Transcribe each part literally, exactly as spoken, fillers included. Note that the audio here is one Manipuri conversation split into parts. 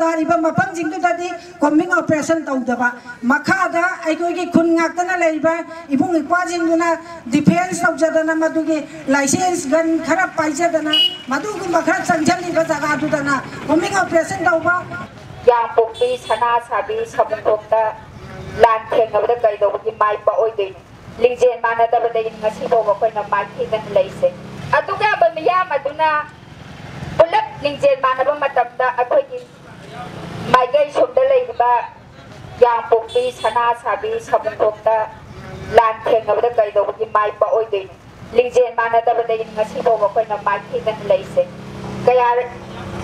ꯇꯥꯔꯤꯕ ꯃꯐꯝꯁꯤꯡꯗꯨꯗꯗꯤ ꯀꯣꯝꯕꯤꯡ ꯑꯣꯄꯔꯦꯁꯟ ꯇꯧꯗꯕ, ꯃꯈꯥꯗ ꯑꯩꯈꯣꯏꯒꯤ ꯈꯨꯟ ꯉꯥꯛꯇꯅ ꯂꯩꯔꯤꯕ ꯏꯕꯨꯡ ꯏꯄ꯭ꯋꯥꯁꯤꯡꯗꯨꯅ ꯗꯤꯐꯦꯟꯁ ꯇꯧꯖꯗꯅ ꯃꯗꯨꯒꯤ ꯂꯥꯏꯁꯦꯟꯁ ꯒꯟ ꯈꯔ ꯄꯥꯏꯖꯗꯅ ꯃꯗꯨꯒꯨꯝꯕ ꯈꯔ ꯆꯪꯁꯤꯜꯂꯤꯕ ꯖꯒꯥꯗꯨꯗꯅ ꯀꯣꯝꯕꯤꯡ ꯑꯣꯄꯔꯦꯁꯟ ꯇꯧꯕ꯫ ꯌꯥꯡꯄꯣꯛꯄꯤ, ꯁꯅꯥ ꯁꯥꯕꯤ, ꯁꯃꯨꯈꯣꯛꯇ ꯂꯥꯟ ꯊꯦꯡꯅꯕꯗ ꯀꯩꯗꯧꯕꯒꯤ ꯃꯥꯏ ꯄꯥꯛꯑꯣꯏꯗꯣꯏꯅꯣ? ꯂꯤꯡꯖꯦꯜ ꯃꯥꯟꯅꯗꯕꯗꯒꯤ ꯉꯁꯤ ꯐꯥꯎꯕ ꯑꯩꯈꯣꯏꯅ ꯃꯥꯏꯊꯤꯗꯅ ꯂꯩꯁꯦ꯫ ꯑꯗꯨꯛ ꯌꯥꯝꯕ ꯃꯤꯌꯥꯝ ꯑꯗꯨꯅ ꯄꯨꯂꯞ ꯂꯤꯡꯖꯦꯜ ꯃꯥꯟꯅꯕ ꯃꯇꯝꯗ ꯑꯩꯈꯣꯏꯒꯤ ꯃꯥꯏꯀꯩ ꯁꯣꯝꯗ ꯂꯩꯔꯤꯕ ꯌꯥꯡꯄꯣꯛꯄꯤ, ꯁꯅꯥ ꯁꯥꯕꯤ, ꯁꯃꯨꯈꯣꯛꯇ ꯂꯥꯟ ꯊꯦꯡꯅꯕꯗ ꯀꯩꯗꯧꯕꯒꯤ ꯃꯥꯏ ꯄꯥꯛꯑꯣꯏꯗꯣꯏꯅꯣ? ꯂꯤꯡꯖꯦꯜ ꯃꯥꯟꯅꯗꯕꯗꯒꯤ ꯉꯁꯤ ꯐꯥꯎꯕ ꯑꯩꯈꯣꯏꯅ ꯃꯥꯏꯊꯤꯗꯅ ꯂꯩꯁꯦ꯫ ꯀꯌꯥ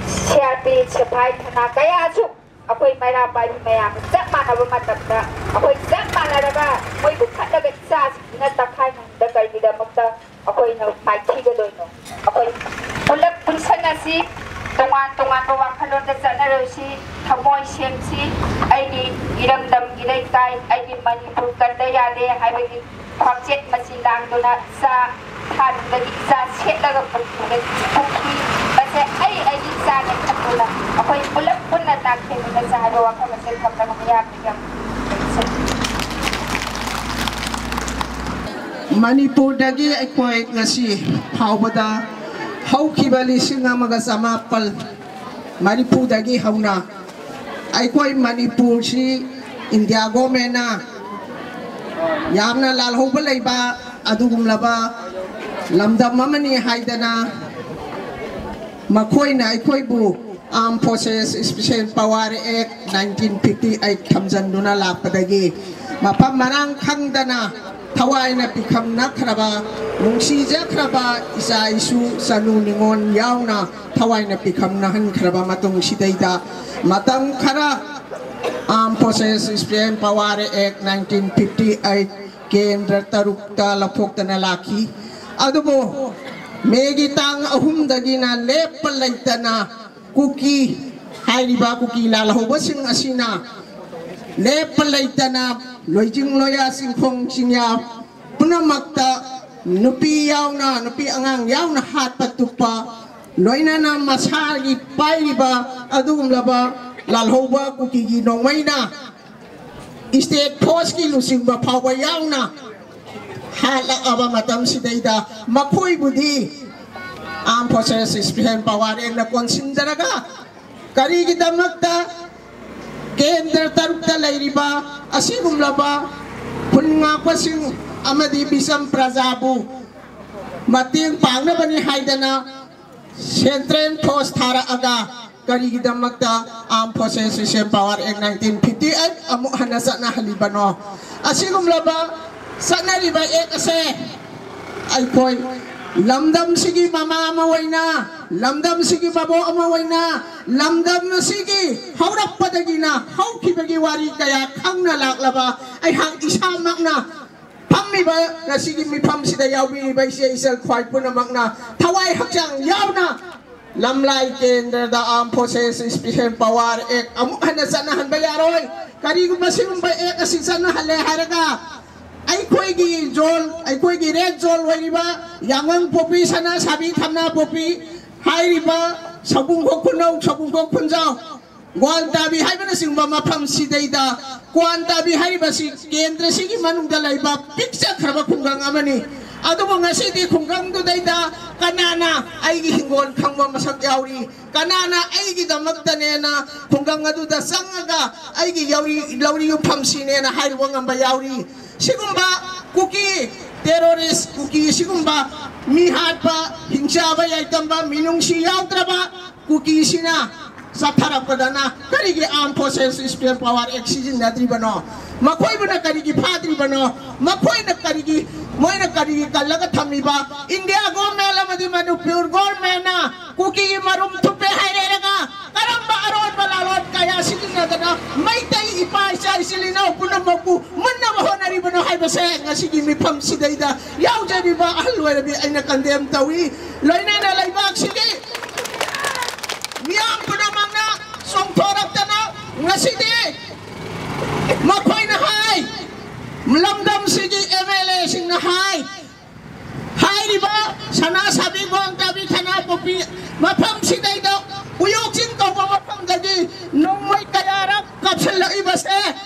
ꯁꯤ ꯑꯥꯔ ꯄꯤ ꯁꯤꯐꯥꯏ ꯊꯅꯥ ꯀꯌꯥꯁꯨ ꯑꯩꯈꯣꯏ ꯃꯩꯔꯥ ꯄꯥꯏꯕꯤ ꯃꯌꯥꯝ ꯆꯞ ꯃꯥꯟꯅꯕ ꯃꯇꯝꯗ ꯑꯩꯈꯣꯏ ꯆꯞ ꯃꯥꯟꯅꯔꯒ ꯃꯣꯏꯕꯨ ꯈꯠꯂꯒ ꯏꯆꯥꯁꯤꯡꯁꯤꯅ ꯇꯛꯈꯥꯏ ꯅꯪꯕꯗ ꯀꯔꯤꯒꯤꯗꯃꯛꯇ ꯑꯩꯈꯣꯏꯅ ꯃꯥꯏꯊꯤꯒꯗꯣꯏꯅꯣ? ꯑꯩꯈꯣꯏ ꯄꯨꯂꯞ ꯄꯨꯟꯁꯟꯅꯁꯤ, ꯇꯣꯉꯥꯟ ꯇꯣꯉꯥꯟꯕ ꯋꯥꯈꯜꯂꯣꯟꯗ ꯆꯠꯅꯔꯣꯏꯁꯤ, ꯊꯃꯣꯏ ꯁꯦꯡꯁꯤ꯫ ꯑꯩꯒꯤ ꯏꯔꯝꯗꯝ ꯏꯔꯩꯀꯥꯏ, ꯑꯩꯒꯤ ꯃꯅꯤꯄꯨꯔ ꯀꯟꯗ ꯌꯥꯗꯦ ꯍꯥꯏꯕꯒꯤ ꯈ꯭ꯋꯥꯡꯆꯦꯠ ꯃꯆꯤ ꯂꯥꯡꯗꯨꯅ ꯏꯆꯥ ꯊꯥꯗꯨꯗꯒꯤ ꯏꯆꯥ ꯁꯦꯠꯂꯒ ꯄꯨꯈ꯭ꯔꯤꯗꯒꯤ ꯄꯨꯈ꯭ꯔꯤ ꯑꯁꯦ ꯑꯩ ꯑꯩꯒꯤ ꯏꯆꯥꯅꯦ ꯈꯟꯗꯨꯅ ꯑꯩꯈꯣꯏ ꯄꯨꯂꯞ ꯄꯨꯟꯅ ꯅꯥꯈꯦꯟꯃꯤꯟꯅꯁꯦ ꯍꯥꯏꯕ ꯋꯥꯐꯝ ꯑꯁꯦ ꯊꯝꯂꯒ ꯃꯌꯥꯝꯗ ꯌꯥꯝ ꯃꯅꯤꯄꯨꯔꯗꯒꯤ ꯑꯩꯈꯣꯏ ꯉꯁꯤ ꯐꯥꯎꯕꯗ ꯍꯧꯈꯤꯕ ꯂꯤꯁꯤꯡ ꯑꯃꯒ ꯆꯃꯥꯄꯜ ꯃꯔꯤꯐꯨꯗꯒꯤ ꯍꯧꯅ ꯑꯩꯈꯣꯏ ꯃꯅꯤꯄꯨꯔꯁꯤ ꯏꯟꯗꯤꯌꯥ ꯒꯣꯔꯃꯦꯟꯅ ꯌꯥꯝꯅ ꯂꯥꯜꯍꯧꯕ ꯂꯩꯕ ꯑꯗꯨꯒꯨꯝꯂꯕ ꯂꯝꯗꯝ ꯑꯃꯅꯤ ꯍꯥꯏꯗꯅ ꯃꯈꯣꯏꯅ ꯑꯩꯈꯣꯏꯕꯨ Armed Forces Special Power Act nineteen fifty eight ꯊꯝꯖꯤꯟꯗꯨꯅ ꯂꯥꯛꯄꯗꯒꯤ ꯃꯐꯝ ꯃꯔꯥꯡ ꯈꯪꯗꯅ ꯊꯋꯥꯏꯅ ꯄꯤꯈꯝꯅꯈ꯭ꯔꯕ, ꯅꯨꯡꯁꯤꯖꯈ꯭ꯔꯕ ꯏꯆꯥ ꯏꯁꯨ ꯆꯅꯨ ꯅꯤꯉꯣꯜ ꯌꯥꯎꯅ ꯊꯋꯥꯏꯅ ꯄꯤꯈꯝꯅꯍꯟꯈ꯭ꯔꯕ ꯃꯇꯨꯡꯁꯤꯗꯩꯗ ꯃꯇꯝ ꯈꯔ Armed Forces Special Power Act nineteen fifty eight ꯀꯦꯟꯗ꯭ꯔ ꯇꯔꯨꯛꯇ ꯂꯧꯊꯣꯛꯇꯅ ꯂꯥꯛꯈꯤ꯫ ꯑꯗꯨꯕꯨ ꯃꯦꯒꯤ ꯇꯥꯡ ꯑꯍꯨꯝꯗꯒꯤꯅ ꯂꯦꯞꯄ ꯂꯩꯇꯅ ꯀꯨꯀꯤ ꯍꯥꯏꯔꯤꯕ ꯀꯨꯀꯤ ꯂꯥꯜꯍꯧꯕꯁꯤꯡ ꯑꯁꯤꯅ ꯂꯦꯞꯄ ꯂꯩꯇꯅ ꯂꯣꯏꯖꯤꯡ ꯂꯣꯌꯥ ꯆꯤꯡꯈꯣꯡ ꯆꯤꯡꯌꯥ ꯄꯨꯝꯅꯃꯛꯇ ꯅꯨꯄꯤ ꯌꯥꯎꯅ, ꯅꯨꯄꯤ ꯑꯉꯥꯡ ꯌꯥꯎꯅ ꯍꯥꯠꯄ ꯇꯨꯞꯄ ꯂꯣꯏꯅꯅ ꯃꯁꯥꯒꯤ ꯄꯥꯏꯔꯤꯕ ꯑꯗꯨꯒꯨꯝꯂꯕ ꯂꯥꯜꯍꯧꯕ ꯀꯨꯀꯤꯒꯤ ꯅꯣꯡꯃꯩꯅ state forceꯀꯤ ꯂꯨꯆꯤꯡꯕ ꯐꯥꯎꯕ ꯌꯥꯎꯅ ꯍꯥꯠꯂꯛꯑꯕ ꯃꯇꯝꯁꯤꯗꯩꯗ ꯃꯈꯣꯏꯕꯨꯗꯤ Armed Forces Special Power Actꯅ ꯀꯣꯟꯁꯤꯟꯖꯔꯒ ꯀꯔꯤꯒꯤꯗꯃꯛꯇ ꯀꯦꯟꯗ꯭ꯔ ꯇꯔꯨꯛꯇ ꯂꯩꯔꯤꯕ ꯑꯁꯤꯒꯨꯝꯂꯕ ꯈꯨꯟ ꯉꯥꯛꯄꯁꯤꯡ ꯑꯃꯗꯤ ꯃꯤꯆꯝ ꯄ꯭ꯔꯖꯥꯕꯨ ꯃꯇꯦꯡ ꯄꯥꯡꯅꯕꯅꯤ ꯍꯥꯏꯗꯅ central force ꯊꯥꯔꯛꯑꯒ ꯀꯔꯤꯒꯤꯗꯃꯛꯇ Armed Forces Special Power Act nineteen fifty eight ꯑꯃꯨꯛ ꯍꯟꯅ ꯆꯠꯅꯍꯜꯂꯤꯕꯅꯣ? ꯑꯁꯤꯒꯨꯝꯂꯕ ꯆꯠꯅꯔꯤꯕ act ꯑꯁꯦ ꯑꯩꯈꯣꯏ ꯂꯝꯗꯝꯁꯤꯒꯤ ꯃꯃꯥ ꯑꯃ ꯑꯣꯏꯅ, ꯂꯝꯗꯝꯁꯤꯒꯤ ꯃꯕꯣꯛ ꯑꯃ ꯑꯣꯏꯅ, ꯂꯝꯗꯝ ꯑꯁꯤꯒꯤ ꯍꯧꯔꯛꯄꯗꯒꯤꯅ ꯍꯧꯈꯤꯕꯒꯤ ꯋꯥꯔꯤ ꯀꯌꯥ ꯈꯪꯅ ꯂꯥꯛꯂꯕ ꯑꯩꯍꯥꯛ ꯏꯁꯥꯃꯛꯅ ꯐꯝꯃꯤꯕ ꯉꯁꯤꯒꯤ ꯃꯤꯐꯝꯁꯤꯗ ꯌꯥꯎꯕꯤꯔꯤꯕ ꯏꯆꯦ ꯏꯆꯜ ꯈ꯭ꯋꯥꯏ ꯄꯨꯝꯅꯃꯛꯅ ꯊꯋꯥꯏ ꯍꯛꯆꯥꯡ ꯌꯥꯎꯅ ꯂꯝꯂꯥꯏ ꯀꯦꯟꯗ꯭ꯔꯗ Armed Forces Special Power Act ꯑꯃꯨꯛ ꯍꯟꯅ ꯆꯠꯅꯍꯟꯕ ꯌꯥꯔꯣꯏ꯫ ꯀꯔꯤꯒꯨꯝꯕ ꯁꯤꯒꯨꯝꯕ act ꯑꯁꯤ ꯆꯠꯅꯍꯜꯂꯦ ꯍꯥꯏꯔꯒ ꯑꯩꯈꯣꯏꯒꯤ zone, ꯑꯩꯈꯣꯏꯒꯤ red zone ꯑꯣꯏꯔꯤꯕ ꯌꯥꯉꯪ ꯄꯣꯛꯄꯤ, ꯁꯅꯥ ꯁꯥꯕꯤ, ꯊꯝꯅꯥ ꯄꯣꯛꯄꯤ ꯍꯥꯏꯔꯤꯕ ꯁꯒꯨꯡꯈꯣꯛ ꯈꯨꯅꯧ, ꯁꯒꯨꯡꯈꯣꯛ ꯈꯨꯟꯖꯥꯎ, ꯒ꯭ꯋꯥꯟꯇꯥꯕꯤ ꯍꯥꯏꯕꯅꯆꯤꯡꯕ ꯃꯐꯝꯁꯤꯗꯩꯗ, ꯒ꯭ꯋꯥꯟꯇꯥꯕꯤ ꯍꯥꯏꯔꯤꯕꯁꯤ ꯀꯦꯟꯗ꯭ꯔꯁꯤꯒꯤ ꯃꯅꯨꯡꯗ ꯂꯩꯕ ꯄꯤꯛꯆꯈ꯭ꯔꯕ ꯈꯨꯡꯒꯪ ꯑꯃꯅꯤ꯫ ꯑꯗꯨꯕꯨ ꯉꯁꯤꯗꯤ ꯈꯨꯡꯒꯪꯗꯨꯗꯩꯗ ꯀꯅꯥꯅ ꯑꯩꯒꯤ ꯍꯤꯡꯒꯣꯜ ꯈꯪꯕ ꯃꯁꯛ ꯌꯥꯎꯔꯤ? ꯀꯅꯥꯅ ꯑꯩꯒꯤꯗꯃꯛꯇꯅꯦꯅ ꯈꯨꯡꯒꯪ ꯑꯗꯨꯗ ꯆꯪꯉꯒ ꯑꯩꯒꯤ ꯌꯧꯔꯤ-, ꯂꯧꯔꯤ ꯌꯨꯝꯐꯝꯁꯤꯅꯦꯅ ꯍꯥꯏꯔꯨꯕ ꯉꯝꯕ ꯌꯥꯎꯔꯤ? ꯁꯤꯒꯨꯝꯕ ꯀꯨꯀꯤ terrorist, ꯀꯨꯀꯤ ꯁꯤꯒꯨꯝꯕ ꯃꯤ ꯍꯥꯠꯄ, ꯍꯤꯡꯆꯥꯕ ꯌꯥꯏꯇꯝꯕ, ꯃꯤꯅꯨꯡꯁꯤ ꯌꯥꯎꯗ꯭ꯔꯕ ꯀꯨꯀꯤꯁꯤꯅ ꯆꯠꯊꯔꯛꯄꯗꯅ ꯀꯔꯤꯒꯤ Armed Forces Special Power Act ꯁꯤꯖꯤꯟꯅꯗ꯭ꯔꯤꯕꯅꯣ? ꯃꯈꯣꯏꯕꯨꯅ ꯀꯔꯤꯒꯤ ꯐꯥꯗ꯭ꯔꯤꯕꯅꯣ? ꯃꯈꯣꯏꯅ ꯀꯔꯤꯒꯤ, ꯃꯣꯏꯅ ꯀꯔꯤꯒꯤ ꯀꯜꯂꯒ ꯊꯝꯃꯤꯕ? India government ꯑꯃꯗꯤ ꯃꯅꯤꯄꯨꯔ governmentꯅ ꯀꯨꯀꯤꯒꯤ ꯃꯔꯨꯝ ꯊꯨꯞꯄꯦ ꯍꯥꯏꯔꯦꯔꯒ ꯀꯔꯝꯕ ꯑꯔꯣꯟꯕ ꯂꯥꯂꯣꯟ ꯀꯌꯥ ꯁꯤꯖꯤꯟꯅꯗꯅ ꯃꯩꯇꯩ ꯏꯄꯥ ꯏꯆꯥ ꯏꯆꯤꯜ ꯏꯅꯥꯎ ꯄꯨꯝꯅꯃꯛꯄꯨ ꯃꯨꯟꯅꯕ ꯍꯣꯠꯅꯔꯤꯕꯅꯣ ꯍꯥꯏꯕꯁꯦ ꯉꯁꯤꯒꯤ ꯃꯤꯐꯝꯁꯤꯗꯩꯗ ꯌꯥꯎꯖꯔꯤꯕ ꯑꯍꯜ ꯑꯣꯏꯔꯕꯤ ꯑꯩꯅ condemn ꯇꯧꯏ꯫ ꯂꯣꯏꯅꯅ ꯂꯩꯕꯥꯛꯁꯤꯒꯤ ꯃꯤꯌꯥꯝ ꯄꯨꯝꯅꯃꯛꯅ ꯆꯣꯡꯊꯣꯔꯛꯇꯅ ꯉꯁꯤꯗꯤ ꯃꯈꯣꯏꯅ ꯍꯥꯏ, ꯂꯝꯗꯝꯁꯤꯒꯤ MLAꯁꯤꯡꯅ ꯍꯥꯏ, ꯍꯥꯏꯔꯤꯕ ꯁꯅꯥ ꯁꯥꯕꯤ, ꯒ꯭ꯋꯥꯡ ꯇꯥꯕꯤ, ꯊꯅꯥ ꯄꯣꯛꯄꯤ ꯁꯤꯗꯩꯗ ꯎꯌꯣꯛꯆꯤꯡ ꯀꯧꯕ ꯃꯐꯝꯗꯒꯤ ꯅꯣꯡꯃꯩ ꯀꯌꯥꯔꯛ ꯀꯥꯞꯁꯤꯜꯂꯛꯏꯕꯁꯦ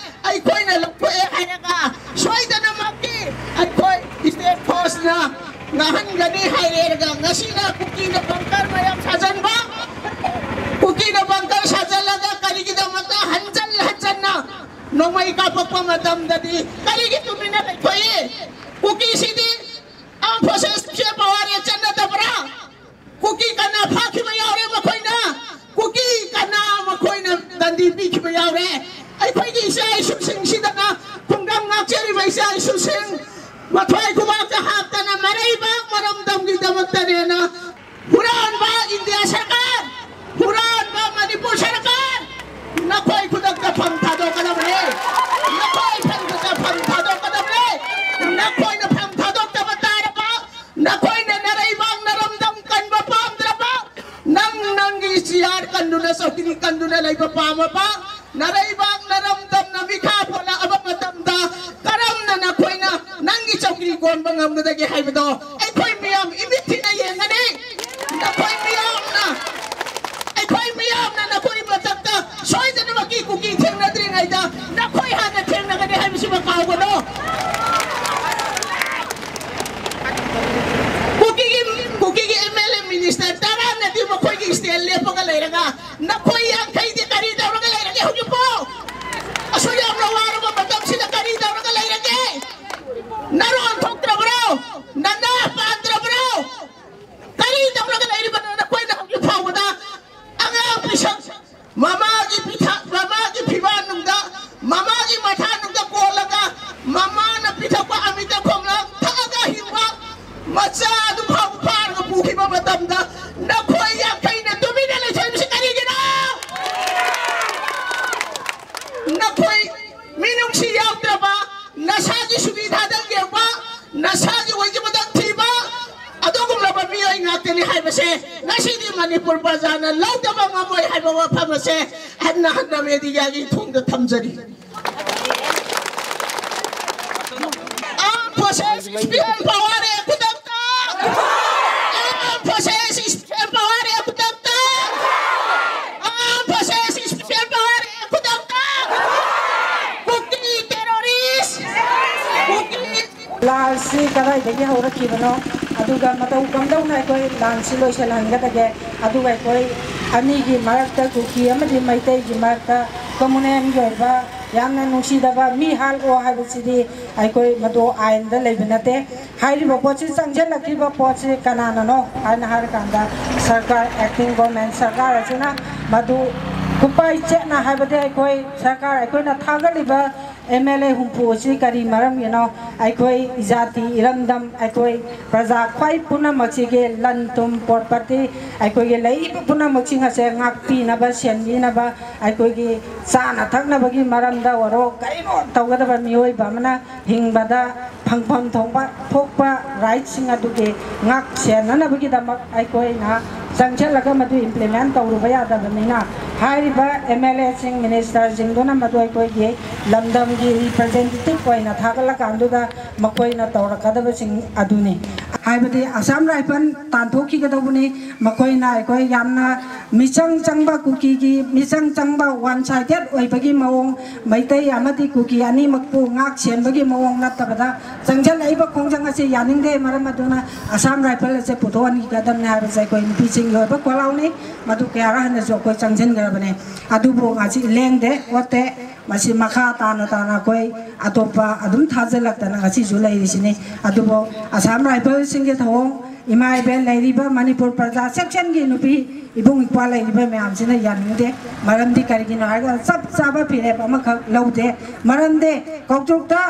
ꯑꯩꯈꯣꯏꯅ ꯂꯧꯊꯣꯛꯑꯦ ꯍꯥꯏꯔꯒ ꯁꯣꯏꯗꯅꯃꯛꯀꯤ ꯑꯩꯈꯣꯏ state force ꯅ ꯉꯥꯡꯍꯟꯒꯅꯤ ꯍꯥꯏꯔꯦꯔꯒ ꯉꯁꯤꯅ ꯀꯨꯀꯤꯅ bunker ꯃꯌꯥꯝ ꯁꯥꯖꯟꯕ, ꯀꯨꯀꯤꯅ bunker ꯁꯥꯖꯜꯂꯒ ꯀꯔꯤꯒꯤꯗꯃꯛꯇ ꯍꯟꯖꯟ ꯍꯟꯖꯟꯅ ꯅꯣꯡꯃꯩ ꯀꯥꯞꯄꯛꯄ ꯃꯇꯝꯗꯗꯤ ꯀꯔꯤꯒꯤ ꯇꯨꯃꯤꯟꯅ ꯂꯩꯊꯣꯛꯏ? ꯀꯨꯀꯤꯁꯤꯗꯤ armed forces ꯁꯦ ꯄꯋꯥꯔꯦ ꯆꯠꯅꯗꯕ꯭ꯔꯥ? ꯀꯨꯀꯤ ꯀꯅꯥ ꯐꯥꯈꯤꯕ ꯌꯥꯎꯔꯦ ꯃꯈꯣꯏꯅ? ꯀꯨꯀꯤ ꯀꯅꯥ ꯃꯈꯣꯏꯅ ꯗꯟꯗꯤ ꯄꯤꯈꯤꯕ ꯌꯥꯎꯔꯦ? ꯑꯩꯈꯣꯏꯒꯤ ꯏꯆꯥ ꯏꯁꯨꯁꯤꯡꯁꯤꯗꯅ ꯈꯨꯡꯒꯪ ꯉꯥꯛꯆꯔꯤꯕ ꯏꯆꯥ ꯏꯁꯨꯁꯤꯡ ꯃꯊ꯭ꯋꯥꯏ ꯈꯨꯕꯥꯛꯇ ꯍꯥꯞꯇꯅ ꯃꯔꯩꯕꯥꯛ ꯃꯔꯝꯗꯝꯒꯤꯗꯃꯛꯇꯅꯦꯅ ꯍꯨꯔꯥꯟꯕ ꯏꯟꯗꯤꯌꯥ ꯁꯔꯀꯥꯔ, ꯍꯨꯔꯥꯟꯕ ꯃꯅꯤꯄꯨꯔ ꯁꯔꯀꯥꯔ, ꯅꯈꯣꯏ ꯈꯨꯗꯛꯇ ꯐꯝ ꯊꯥꯗꯣꯛꯀꯗꯕꯅꯤ꯫ ꯅꯈꯣꯏ ꯈꯨꯗꯛꯇ ꯐꯝ ꯊꯥꯗꯣꯛꯀꯗꯕꯅꯤ꯫ ꯅꯈꯣꯏꯅ ꯐꯝ ꯊꯥꯗꯣꯛꯇꯕ ꯇꯥꯔꯕ, ꯅꯈꯣꯏꯅ ꯅꯔꯩꯕꯥꯛ ꯅꯔꯝꯗꯝ ꯀꯟꯕ ꯄꯥꯝꯗ꯭ꯔꯕ, ꯅꯪ ꯅꯪꯒꯤ ꯆꯤꯌꯥꯔ ꯀꯟꯗꯨꯅ ꯆꯧꯀ꯭ꯔꯤ ꯀꯟꯗꯨꯅ ꯂꯩꯕ ꯄꯥꯝꯃꯕ, ꯅꯔꯩꯕꯥꯛ ꯅꯔꯝꯗꯝꯅ ꯃꯤꯈꯥ ꯄꯣꯜꯂꯛꯑꯕ ꯃꯇꯝꯗ ꯀꯔꯝꯅ ꯅꯈꯣꯏꯅ ꯅꯪꯒꯤ ꯆꯧꯀ꯭ꯔꯤ ꯀꯣꯟꯕ ꯉꯝꯒꯗꯒꯦ ꯍꯥꯏꯕꯗꯣ ꯑꯩꯈꯣꯏ ꯃꯤꯌꯥꯝ ꯏꯃꯤꯠ ꯊꯤꯅ ꯌꯦꯡꯒꯅꯤ꯫ ꯅꯈꯣꯏ ꯃꯤꯌꯥꯝꯅ, ꯑꯩꯈꯣꯏ ꯃꯤꯌꯥꯝꯅ ꯅꯈꯣꯏ ꯃꯊꯛꯇ ꯁꯣꯏꯗꯅꯃꯛꯀꯤ ꯀꯨꯀꯤ ꯊꯦꯡꯅꯗ꯭ꯔꯤꯉꯩꯗ ꯅꯈꯣꯏ ꯍꯥꯟꯅ ꯊꯦꯡꯅꯒꯅꯤ ꯍꯥꯏꯕꯁꯤꯃ ꯀꯥꯎꯒꯅꯨ꯫ ꯀꯨꯀꯤꯒꯤ, ꯀꯨꯀꯤꯒꯤ M L A minister ꯇꯔꯥꯅꯗꯤ ꯃꯈꯣꯏꯒꯤ stand ꯂꯦꯞꯄꯒ ꯂꯩꯔꯒ ꯅꯈꯣꯏ ꯌꯥꯡꯈꯩꯗꯤ ꯀꯔꯤ ꯇꯧꯔꯒ ꯂꯩꯔꯒꯦ ꯍꯧꯖꯤꯛꯄꯨ? ꯑꯁꯨꯛ ꯌꯥꯝꯅ ꯋꯥꯔꯕ ꯃꯇꯝꯁꯤꯗ ꯀꯔꯤ ꯇꯧꯔꯒ ꯂꯩꯔꯒꯦ? ꯅꯔꯣꯟ ꯊꯣꯛꯇ꯭ꯔꯕ꯭ꯔꯣ? ꯅꯅꯥ ꯄꯥꯟꯗ꯭ꯔꯕ꯭ꯔꯣ? ꯀꯔꯤ ꯇꯧꯔꯒ ꯂꯩꯔꯤꯕꯅꯣ ꯅꯈꯣꯏꯅ ꯍꯧꯖꯤꯛ ꯐꯥꯎꯕꯗ? ꯑꯉꯥꯡ ꯄꯤꯁꯛ ꯃꯃꯥꯒꯤ ꯄꯤꯊ-, ꯃꯃꯥꯒꯤ ꯐꯤꯕꯥꯟꯅꯨꯡꯗ, ꯃꯃꯥꯒꯤ ꯃꯊꯥꯅꯨꯡꯗ ꯀꯣꯜꯂꯒ, ꯃꯃꯥꯅ ꯄꯤꯊꯛꯄ ꯑꯃꯤꯇ ꯈꯣꯝꯂꯥꯡ ꯊꯛꯑꯒ ꯍꯤꯡꯕ ꯃꯆꯥ ꯑꯗꯨ ꯐꯥꯎꯕ ꯐꯥꯔꯒ ꯄꯨꯈꯤꯕ ꯃꯇꯝꯗ ꯅꯈꯣꯏ ꯌꯥꯡꯈꯩꯅ ꯇꯨꯃꯤꯟꯅ ꯂꯩꯊꯣꯛꯏꯕꯁꯤ ꯀꯔꯤꯒꯤꯅꯣ? ꯅꯈꯣꯏ ꯃꯤꯅꯨꯡꯁꯤ ꯌꯥꯎꯗ꯭ꯔꯕ, ꯅꯁꯥꯒꯤ ꯁꯨꯕꯤꯗꯥꯗꯪ ꯌꯦꯡꯕ, ꯅꯁꯥꯒꯤ ꯑꯣꯏꯖꯕꯗꯪ ꯊꯤꯕ, ꯑꯗꯨꯒꯨꯝꯂꯕ ꯃꯤꯑꯣꯏ ꯉꯥꯛꯇꯅꯤ ꯍꯥꯏꯕꯁꯦ ꯉꯁꯤꯗꯤ ꯃꯅꯤꯄꯨꯔ ꯄ꯭ꯔꯖꯥꯅ ꯂꯧꯗꯕ ꯉꯝꯃꯣꯏ ꯍꯥꯏꯕ ꯋꯥꯐꯝ ꯑꯁꯦ ꯍꯟꯅ ꯍꯟꯅ ꯃꯦꯗꯤꯌꯥꯒꯤ ꯊꯣꯡꯗ ꯊꯝꯖꯔꯤ꯫ Armed forces stand power ꯈꯨꯗꯛꯇ! Armed forces stand power ꯈꯨꯗꯛꯇ! ꯍꯧꯔꯛꯈꯤꯕꯅꯣ, ꯑꯗꯨꯒ ꯃꯇꯧ ꯀꯝꯗꯧꯅ ꯑꯩꯈꯣꯏ ꯂꯥꯟꯁꯤ ꯂꯣꯏꯁꯤꯜꯍꯟꯒꯗꯒꯦ, ꯑꯗꯨꯒ ꯑꯩꯈꯣꯏ ꯑꯅꯤꯒꯤ ꯃꯔꯛꯇ, ꯀꯨꯀꯤ ꯑꯃꯗꯤ ꯃꯩꯇꯩꯒꯤ ꯃꯔꯛꯇ communalꯒꯤ ꯑꯣꯏꯕ ꯌꯥꯝꯅ ꯅꯨꯡꯁꯤꯗꯕ ꯃꯤ ꯍꯥꯠꯂꯣ ꯍꯥꯏꯕꯁꯤꯗꯤ ꯑꯩꯈꯣꯏ ꯃꯗꯨ ꯑꯥꯏꯟꯗ ꯂꯩꯕ ꯅꯠꯇꯦ꯫ ꯍꯥꯏꯔꯤꯕ ꯄꯣꯠꯁꯤ ꯆꯪꯁꯤꯜꯂꯛꯈꯤꯕ ꯄꯣꯠꯁꯤ ꯀꯅꯥꯅꯅꯣ ꯍꯥꯏꯅ ꯍꯥꯏꯔꯀꯥꯟꯗ ꯁꯔꯀꯥꯔ, acting government ꯁꯔꯀꯥꯔ ꯑꯁꯤꯅ ꯃꯗꯨ ꯈꯨꯄꯥꯏ ꯆꯦꯠꯅ ꯍꯥꯏꯕꯗꯤ ꯑꯩꯈꯣꯏ ꯁꯔꯀꯥꯔ, ꯑꯩꯈꯣꯏꯅ ꯊꯥꯒꯠꯂꯤꯕ MLA ꯍꯨꯝꯐꯨ ꯑꯁꯤ ꯀꯔꯤ ꯃꯔꯝꯒꯤꯅꯣ? ꯑꯩꯈꯣꯏ ꯖꯥꯇꯤ ꯏꯔꯝꯗꯝ, ꯑꯩꯈꯣꯏ ꯄ꯭ꯔꯖꯥ ꯈ꯭ꯋꯥꯏ ꯄꯨꯝꯅꯃꯛꯁꯤꯒꯤ ꯂꯟ ꯊꯨꯝ property, ꯑꯩꯈꯣꯏꯒꯤ ꯂꯩꯔꯤꯕ ꯄꯨꯝꯅꯃꯛꯁꯤꯡ ꯑꯁꯦ ꯉꯥꯛꯄꯤꯅꯕ, ꯁꯦꯟꯕꯤꯅꯕ, ꯑꯩꯈꯣꯏꯒꯤ ꯆꯥꯅ ꯊꯛꯅꯕꯒꯤ ꯃꯔꯝꯗ ꯑꯣꯏꯔꯣ, ꯀꯔꯤꯅꯣ ꯇꯧꯒꯗꯕ ꯃꯤꯑꯣꯏꯕ ꯑꯃꯅ ꯍꯤꯡꯕꯗ ꯐꯪꯐꯝ ꯊꯣꯛꯄ, ꯊꯣꯛꯄ rightꯁꯤꯡ ꯑꯗꯨꯒꯤ ꯉꯥꯛ ꯁꯦꯟꯅꯅꯕꯒꯤꯗꯃꯛ ꯑꯩꯈꯣꯏꯅ ꯆꯪꯁꯤꯜꯂꯒ ꯃꯗꯨ implement ꯇꯧꯔꯨꯕ ꯌꯥꯗꯕꯅꯤꯅ, ꯍꯥꯏꯔꯤꯕ MLAꯁꯤꯡ, ministerꯁꯤꯡꯗꯨꯅ ꯃꯗꯨ ꯑꯩꯈꯣꯏꯒꯤ ꯂꯝꯗꯝꯒꯤ representative ꯑꯣꯏꯅ ꯊꯥꯒꯠꯂꯀꯥꯟꯗꯨꯗ ꯃꯈꯣꯏꯅ ꯇꯧꯔꯛꯀꯗꯕꯁꯤꯡ ꯑꯗꯨꯅꯤ꯫ ꯍꯥꯏꯕꯗꯤ Assam Rifle ꯇꯥꯟꯊꯣꯛꯈꯤꯒꯗꯧꯕꯅꯤ꯫ ꯃꯈꯣꯏꯅ ꯑꯩꯈꯣꯏ ꯌꯥꯝꯅ ꯃꯤꯆꯪ ꯆꯪꯕ, ꯀꯨꯀꯤꯒꯤ ꯃꯤꯆꯪ ꯆꯪꯕ, one sided ꯑꯣꯏꯕꯒꯤ ꯃꯑꯣꯡ, ꯃꯩꯇꯩ ꯑꯃꯗꯤ ꯀꯨꯀꯤ ꯑꯅꯤꯃꯛꯄꯨ ꯉꯥꯛ ꯁꯦꯟꯕꯒꯤ ꯃꯑꯣꯡ ꯅꯠꯇꯕꯗ ꯆꯪꯁꯤꯜꯂꯛꯏꯕ ꯈꯣꯡꯖꯪ ꯑꯁꯤ ꯌꯥꯅꯤꯡꯗꯦ꯫ ꯃꯔꯝ ꯑꯗꯨꯅ Assam Rifle ꯑꯁꯦ ꯄꯨꯊꯣꯛꯍꯟꯈꯤꯒꯗꯕꯅꯤ ꯍꯥꯏꯕꯁꯦ ꯑꯩꯈꯣꯏ ꯅꯨꯄꯤꯁꯤꯡꯒꯤ ꯑꯣꯏꯕ ꯈꯣꯜꯂꯥꯎꯅꯤ꯫ ꯃꯗꯨ ꯀꯌꯥꯔꯛ ꯍꯟꯅꯁꯨ ꯑꯩꯈꯣꯏ ꯆꯪꯁꯤꯟꯈ꯭ꯔꯕꯅꯤ꯫ ꯑꯗꯨꯕꯨ ꯉꯁꯤ ꯂꯦꯡꯗꯦ ꯑꯣꯠꯇꯦ꯫ ꯃꯁꯤ ꯃꯈꯥ ꯇꯥꯅ ꯇꯥꯅ ꯑꯩꯈꯣꯏ ꯑꯇꯣꯞꯄ ꯑꯗꯨꯝ ꯊꯥꯖꯤꯜꯂꯛꯇꯅ ꯉꯁꯤꯁꯨ ꯂꯩꯔꯤꯁꯤꯅꯤ꯫ ꯑꯗꯨꯕꯨ Assam Rifleꯁꯤꯡꯒꯤ ꯊꯧꯑꯣꯡ, ꯏꯃꯥ ꯏꯕꯦꯜ ꯂꯩꯔꯤꯕ ꯃꯅꯤꯄꯨꯔ ꯄ꯭ꯔꯖꯥ sectionꯒꯤ ꯅꯨꯄꯤ ꯏꯕꯨꯡ ꯏꯄ꯭ꯋꯥ ꯂꯩꯔꯤꯕ ꯃꯌꯥꯝꯁꯤꯅ ꯌꯥꯅꯤꯡꯗꯦ꯫ ꯃꯔꯝꯗꯤ ꯀꯔꯤꯒꯤꯅꯣ ꯍꯥꯏꯔꯒ ꯆꯞ ꯆꯥꯕ ꯐꯤꯔꯦꯞ ꯑꯃꯈꯛ ꯂꯧꯗꯦ꯫ ꯃꯔꯝꯗꯤ ꯀꯧꯇ꯭ꯔꯨꯛꯇ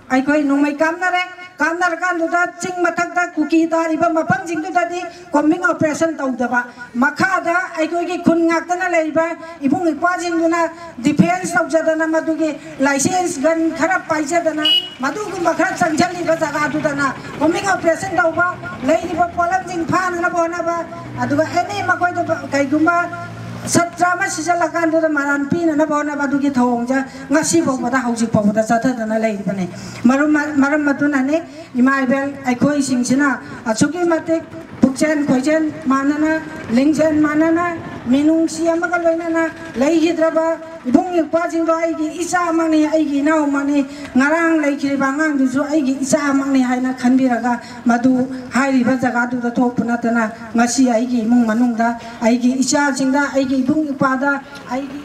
ꯑꯩꯈꯣꯏ ꯅꯣꯡꯃꯩ ꯀꯥꯞꯅꯔꯦ꯫ ꯀꯥꯞꯅꯔꯀꯥꯟꯗꯨꯗ ꯆꯤꯡ ꯃꯊꯛꯇ ꯀꯨꯀꯤ ꯇꯥꯔꯤꯕ ꯃꯐꯝꯁꯤꯡꯗꯨꯗꯗꯤ combing operation ꯇꯧꯗꯕ, ꯃꯈꯥꯗ ꯑꯩꯈꯣꯏꯒꯤ ꯈꯨꯟ ꯉꯥꯛꯇꯅ ꯂꯩꯔꯤꯕ ꯏꯕꯨꯡ ꯏꯄ꯭ꯋꯥꯁꯤꯡꯗꯨꯅ defence ꯇꯧꯖꯗꯅ, ꯃꯗꯨꯒꯤ license gun ꯈꯔ ꯄꯥꯏꯖꯗꯅ, ꯃꯗꯨꯒꯨꯝꯕ ꯈꯔ ꯆꯪꯁꯤꯜꯂꯤꯕ ꯖꯒꯥꯗꯨꯗꯅ combing operation ꯇꯧꯕ, ꯂꯩꯔꯤꯕ ꯄꯣꯠꯂꯝꯁꯤꯡ ꯐꯥꯅꯅꯕ ꯍꯣꯠꯅꯕ, ꯑꯗꯨꯒ any ꯃꯈꯣꯏꯗ ꯀꯩꯒꯨꯝꯕ ꯁꯠꯇ꯭ꯔ ꯑꯃ ꯁꯤꯖꯜꯂꯀꯥꯟꯗꯨꯗ ꯃꯔꯥꯟ ꯄꯤꯅꯅꯕ ꯍꯣꯠꯅꯕ, ꯑꯗꯨꯒꯤ ꯊꯧꯑꯣꯡꯁꯦ ꯉꯁꯤ ꯐꯥꯎꯕꯗ, ꯍꯧꯖꯤꯛ ꯐꯥꯎꯕꯗ ꯆꯠꯊꯗꯅ ꯂꯩꯔꯤꯕꯅꯤ꯫ ꯃꯔꯝ, ꯃꯔꯝ ꯑꯗꯨꯅꯅꯤ ꯏꯃꯥ ꯏꯕꯦꯜ ꯑꯩꯈꯣꯏꯁꯤꯡꯁꯤꯅ ꯑꯁꯨꯛꯀꯤ ꯃꯇꯤꯛ ꯄꯨꯛꯆꯦꯟ ꯈꯣꯏꯖꯦꯟ ꯃꯥꯟꯅꯅ, ꯂꯤꯡꯖꯦꯜ ꯃꯥꯟꯅꯅ, ꯃꯤꯅꯨꯡꯁꯤ ꯑꯃꯒ ꯂꯣꯏꯅꯅ ꯂꯩꯈꯤꯗ꯭ꯔꯕ ꯏꯕꯨꯡ ꯏꯄ꯭ꯋꯥꯁꯤꯡꯗꯣ ꯑꯩꯒꯤ ꯏꯆꯥꯃꯛꯅꯤ, ꯑꯩꯒꯤ ꯏꯅꯥꯎꯃꯛꯅꯤ, ꯉꯔꯥꯡ ꯂꯩꯈꯤꯕ ꯑꯉꯥꯡꯗꯨꯁꯨ ꯑꯩꯒꯤ ꯏꯆꯥꯃꯛꯅꯤ ꯍꯥꯏꯅ ꯈꯟꯕꯤꯔꯒ ꯃꯗꯨ ꯍꯥꯏꯔꯤꯕ ꯖꯒꯥꯗꯨꯗ ꯊꯣꯛꯄ ꯅꯠꯇꯅ ꯉꯁꯤ ꯑꯩꯒꯤ ꯏꯃꯨꯡ ꯃꯅꯨꯡꯗ, ꯑꯩꯒꯤ ꯏꯆꯥꯁꯤꯡꯗ, ꯑꯩꯒꯤ ꯏꯕꯨꯡ ꯏꯄ꯭ꯋꯥꯗ, ꯑꯩꯒꯤ